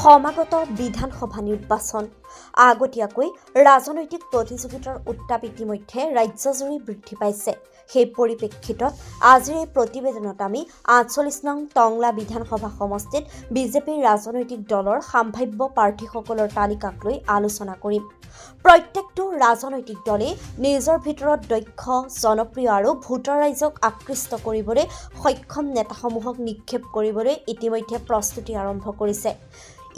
সমাগত বিধানসভা নিৰ্বাচন। আগতীয়াকৈ ৰাজনৈতিক প্ৰতিযোগিতাৰ উত্তাপ ইতিমধ্যে ৰাজ্যজুৰি বৃদ্ধি পাইছে। সেই পৰিপ্ৰেক্ষিতত আজিৰ এই প্ৰতিবেদনত আমি 48 নং টংলা বিধানসভা সমষ্টিত বিজেপিৰ ৰাজনৈতিক দলৰ সাম্ভাব্য প্ৰাৰ্থীসকলৰ তালিকাক লৈ আলোচনা কৰিম। প্ৰত্যেকটো ৰাজনৈতিক দলেই নিজৰ ভিতৰত দক্ষ, জনপ্ৰিয় আৰু ভোটাৰ ৰাইজক আকৃষ্ট কৰিবলৈ সক্ষম নেতাসমূহক নিক্ষেপ কৰিবলৈ ইতিমধ্যে প্ৰস্তুতি আৰম্ভ কৰিছে।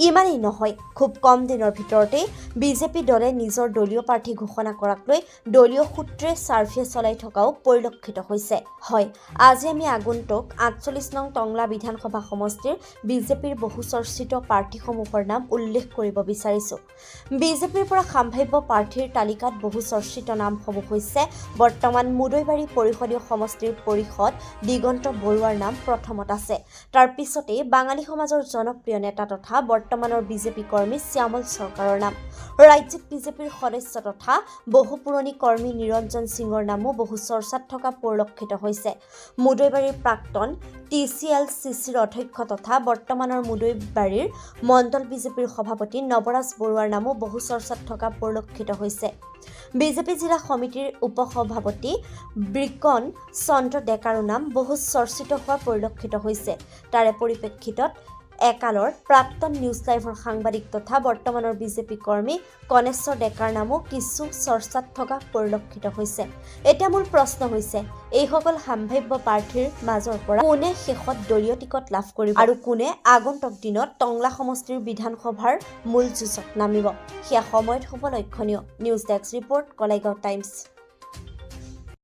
ইমানেই নহয়, খুব কম দিনৰ ভিতৰতেই বিজেপি দলে নিজৰ দলীয় প্ৰাৰ্থী ঘোষণা কৰাক লৈ দলীয় সূত্ৰে ছাৰ্ভে চলাই থকাও পৰিলক্ষিত হৈছে। হয়, আজি আমি আগন্তুক 48 নং টংলা বিধানসভা সমষ্টিৰ বিজেপিৰ বহু চৰ্চিত প্ৰাৰ্থীসমূহৰ নাম উল্লেখ কৰিব বিচাৰিছোঁ। বিজেপিৰ পৰা সাম্ভাব্য প্ৰাৰ্থীৰ তালিকাত বহু চৰ্চিত নামসমূহ হৈছে, বৰ্তমান মুদৈবাৰী পৰিষদীয় সমষ্টিৰ পৰিষদ দিগন্ত বৰুৱাৰ নাম প্ৰথমত আছে। তাৰ পিছতেই বাঙালী সমাজৰ জনপ্ৰিয় নেতা তথা বৰ্তমানৰ বিজেপি কৰ্মী শ্যামল চৰকাৰৰ নাম। ৰাজ্যিক বিজেপিৰ সদস্য তথা বহু পুৰণি কৰ্মী নিৰঞ্জন সিঙৰ নামো বহু চৰ্চাত থকা পৰিলক্ষিত হৈছে। মুদৈবাৰীৰ প্ৰাক্তন টিচিএলচিচিৰ অধ্যক্ষ তথা বৰ্তমানৰ মুদৈবাৰীৰ মণ্ডল বিজেপিৰ সভাপতি নৱৰাজ বৰুৱাৰ নামো বহু চৰ্চাত থকা পৰিলক্ষিত হৈছে। বিজেপি জিলা সমিতিৰ উপসভাপতি বিকন চন্দ্ৰ ডেকাৰো নাম বহু চৰ্চিত হোৱা পৰিলক্ষিত হৈছে। তাৰে পৰিপ্ৰেক্ষিতত একালৰ প্ৰাক্তন নিউজ লাইভৰ সাংবাদিক তথা বৰ্তমানৰ বিজেপি কৰ্মী কনেশ্বৰ ডেকাৰ নামো কিছু চৰ্চাত থকা পৰিলক্ষিত হৈছে। এতিয়া মূল প্ৰশ্ন হৈছে, এইসকল সাম্ভাব্য প্ৰাৰ্থীৰ মাজৰ পৰা কোনে শেষত দলীয় টিকট লাভ কৰিব আৰু কোনে আগন্তুক দিনত টংলা সমষ্টিৰ বিধানসভাৰ মূল যুঁজত নামিব, সেয়া সময়ত হ'ব লক্ষণীয়। News desk report, Kalaigaon times.